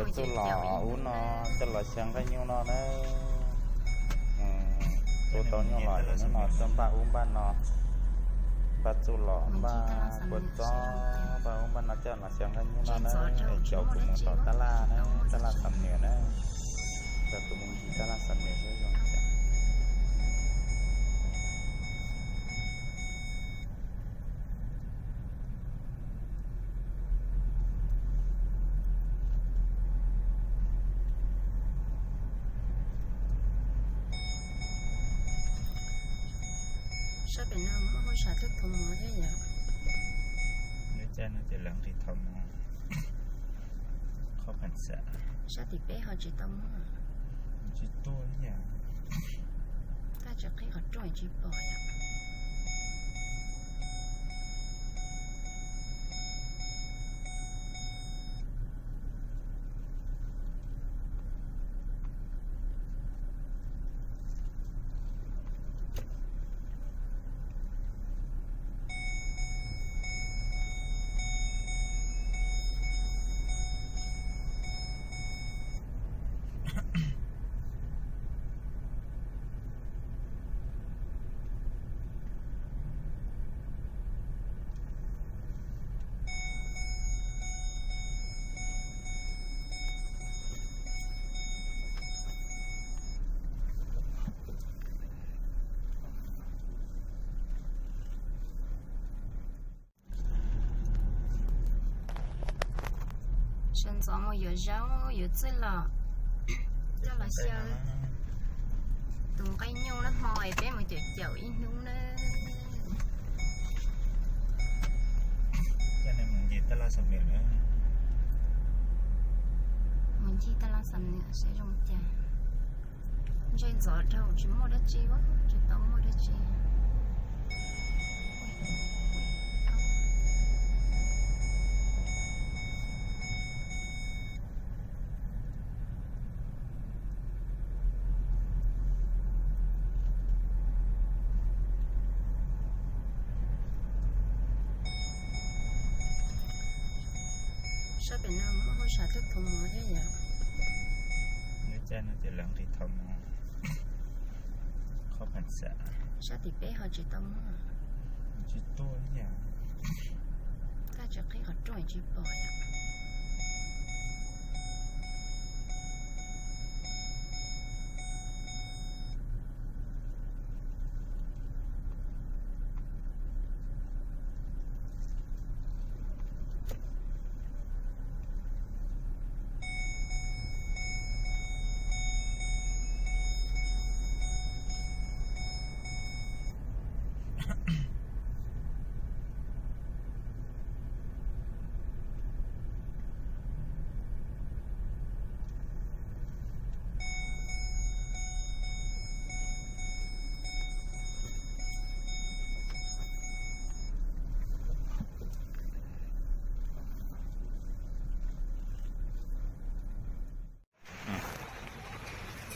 Txuj lom ub no coj los xyaw nqaij nyuj no na. Tua tau nyuj lom ces hnub no tuaj npaj ub npaj no, npaj txuj lom npaj kua txob, npaj ub npaj no coj los xyaw nqaij nyuj no na. Caum kuv mus tom tab laj na, tab laj xam niam na. Caum kuv mus ncig tab laj xam niam seb zoo cas. Sab pem no muaj hauj sam tuaj thau mov thiab yom. Lub caij no ces lawv nqis thau mov. Sab tim peb ho tsis tau muaj. Tsis tuaj li yom. Tab tsis qhib qhov rooj tsis pom yom. Sawv ntxov mus yuav zaub yuav txwj lom coj los xyaw tus nqaij nyuj na, hmo es peb mus caum caum ib hnub na. Mus ncig tab laj xam niam, mus ncig tab laj xam niam seb zoo cas. Ntshe ntxov dhau tsis muaj dab tsi, tsis tau muaj dab tsi. Sab pem no muaj hauj sam tuaj thau mov thiab yom. Lub caij no ces lawv nqis thau mov. Sab tim peb ho tsis tau muaj. Tsis tuaj li yom. Tab tsis qhib qhov rooj tsis pom yom.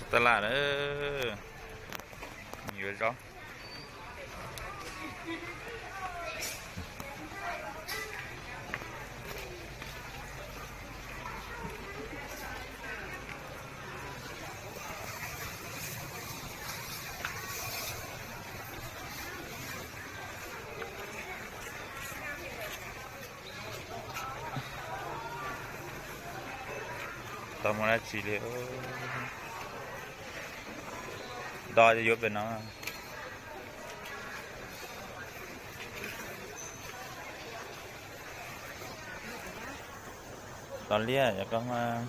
Txog tab laj lawm, yuav zaub. Tau mus dab tsi li. Do yuav pem no. Tos liaj yog koj mas.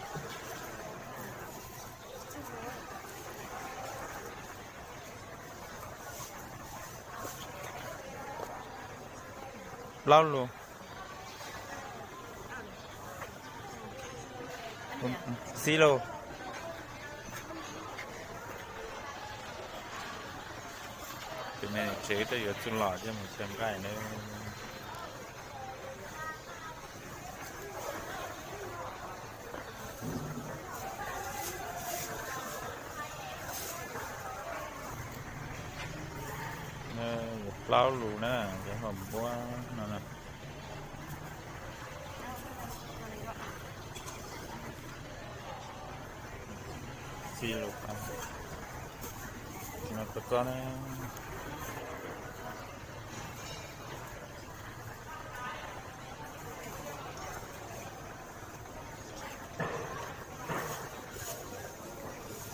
Plaub lus. Xib lus. Tus me tsev twb yuav txuj lom coj mus xyaw nqaij na. Plaub lus na, cov hauv npuab no na. Ib lus, no puas txog ne?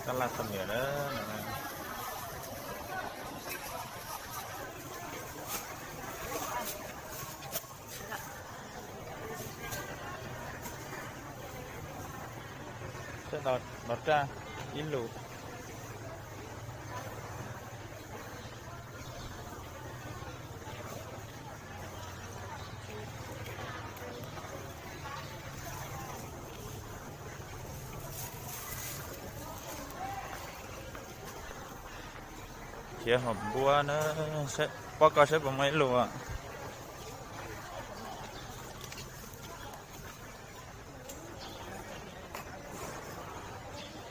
Tab laj tau niam na. Sawv daws los raj ib lus. Khiav hom npua na, pab koj saib puas muaj ib lus.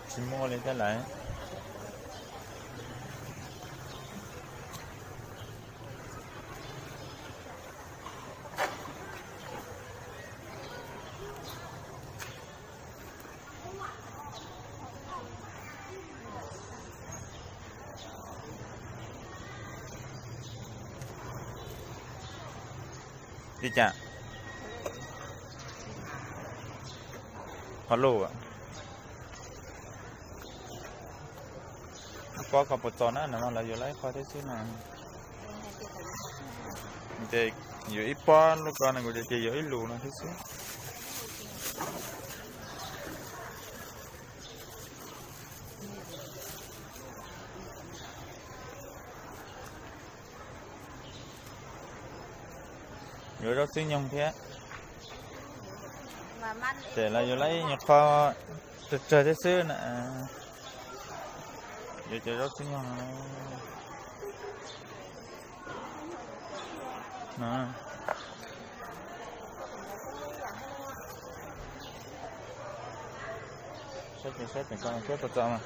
Tsis muaj li thiab lawm. Li cas? Qhov lus. Ib pob ko puas txog na, no lawv yuav lawv ib qho thiab xwb no. Ces yuav ib pob lub ko no kuv ces yuav ib lus no thiab xwb. Yuav zaub txwb nyoog thiab. Ces lawv yuav lawv nyuam qho tsawg tsawg thiab xwb na. Yuav cov zaub txwb nyoog no. Saib, saib tseem ko thiab puas txog mas.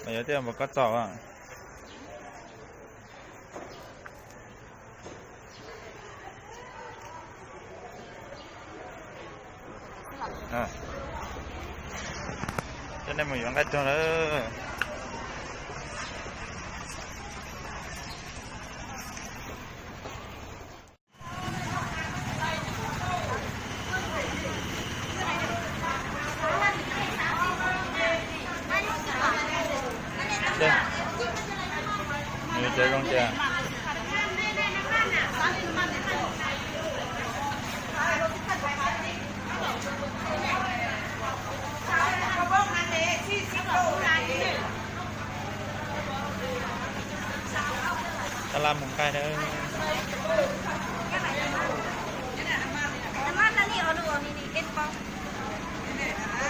Mas yuav tej puas koj txog. Coj nej mus yuav nqaij tug lawm. Nws cov zoo tias tab laj mus nqaij na.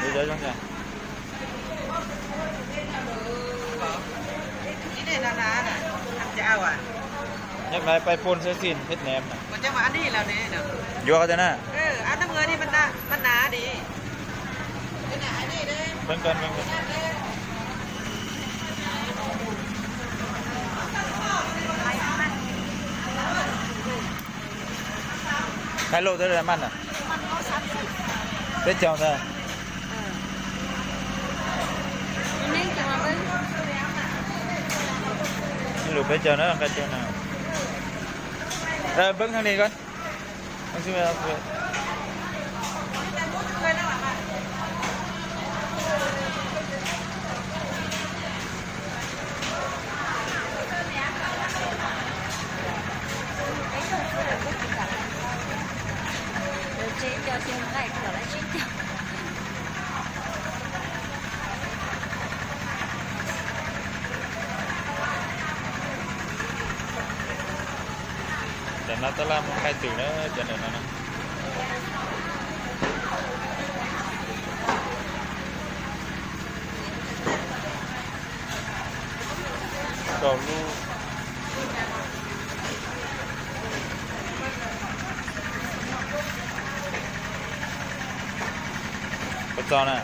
Nws cov zoo tias nyob lawv pais pun xwb xij peb nev na. Yuav qhov tias na. Nqaij luj twb maj na. Peb caug ntag. Ib lus peb caug na, nqaij caug na. Npeb heev li ko. Tam no tab laj muaj nqaij twm na, cov ntawm no na. Rau lub Puas txog na?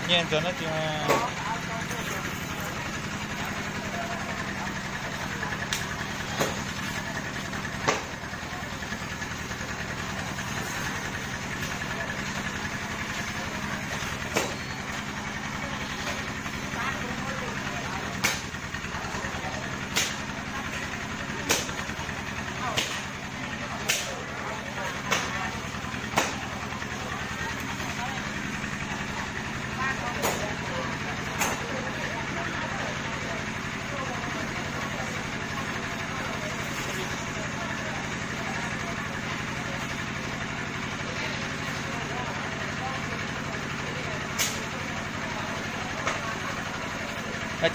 Nyiaj ntxawg no tsis.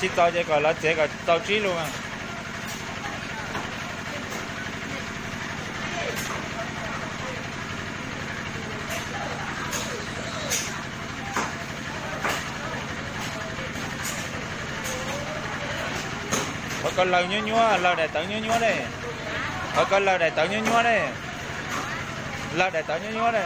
Tsis txaus ces kom lawv txiav kom txaus tsib lus. Qhov ko lawg nyuab nyuab, lawg daim tawv nyuab nyuab ne. Qhov ko lawg daim tawv nyuab nyuab ne. Lawg daim tawv nyuab nyuab ne.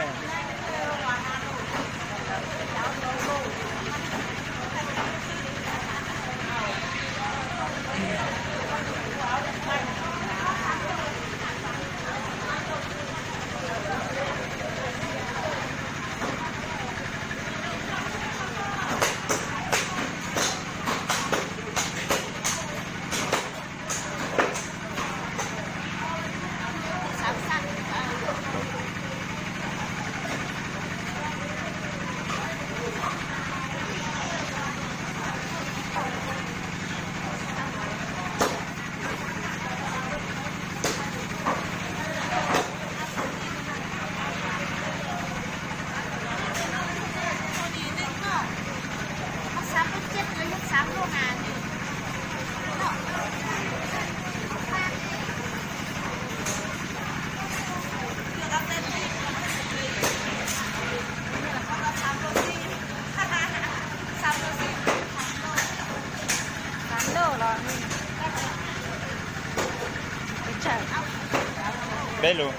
Peb lus,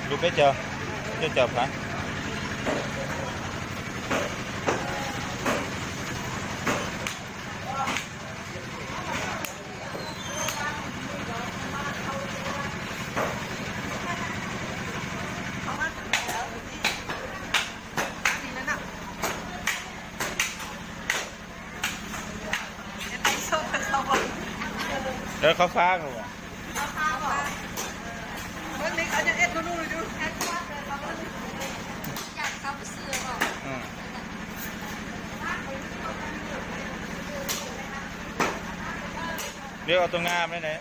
lus peb caug, peb caug phav. Qhov fab. Peb ua tus nqa ne.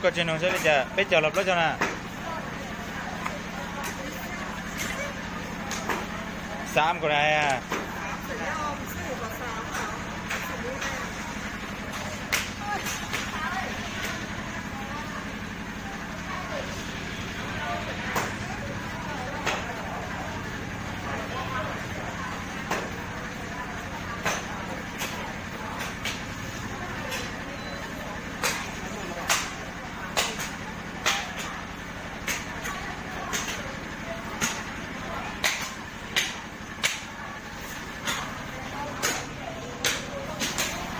Koj tsis nug seb li cas, peb caug los plaub caug na? Xav kuv na.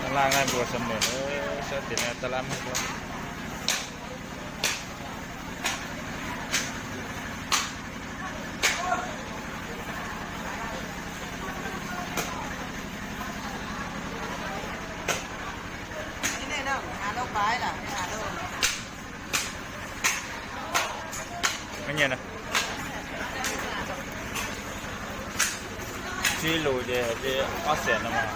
Tab laj nqaij npua xam mem, sab tim no tab laj muag. Tsib lus ces ob xees no mas.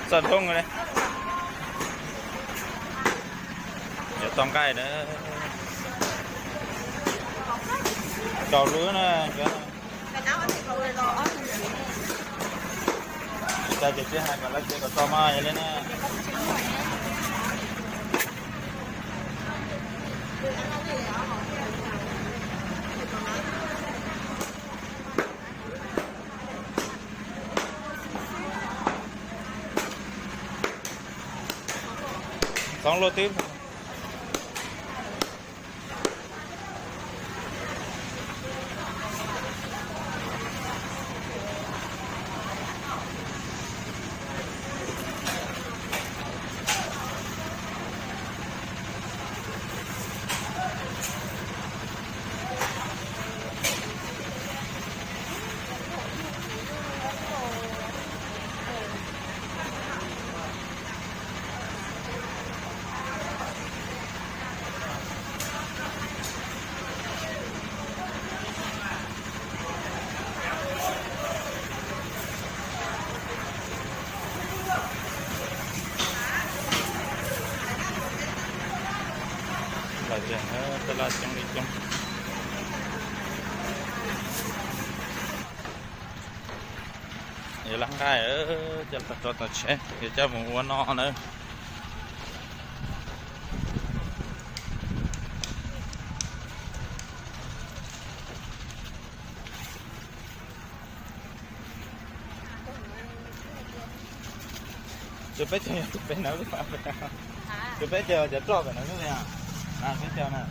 Txog thoob li. Tau nqaij na, rau lub na. Cas ces tsis hais kom lawv tsev kom tau mas yog li na. Txhoov luaj twb. Lawv tias tej laj coob li coob. Yuav laj nqaij, coj los rau tom tsheb, yuav coj mus ua no na. Tus peb caug yog tus pem na, tus peb caug cov roj pem na, peb caug na.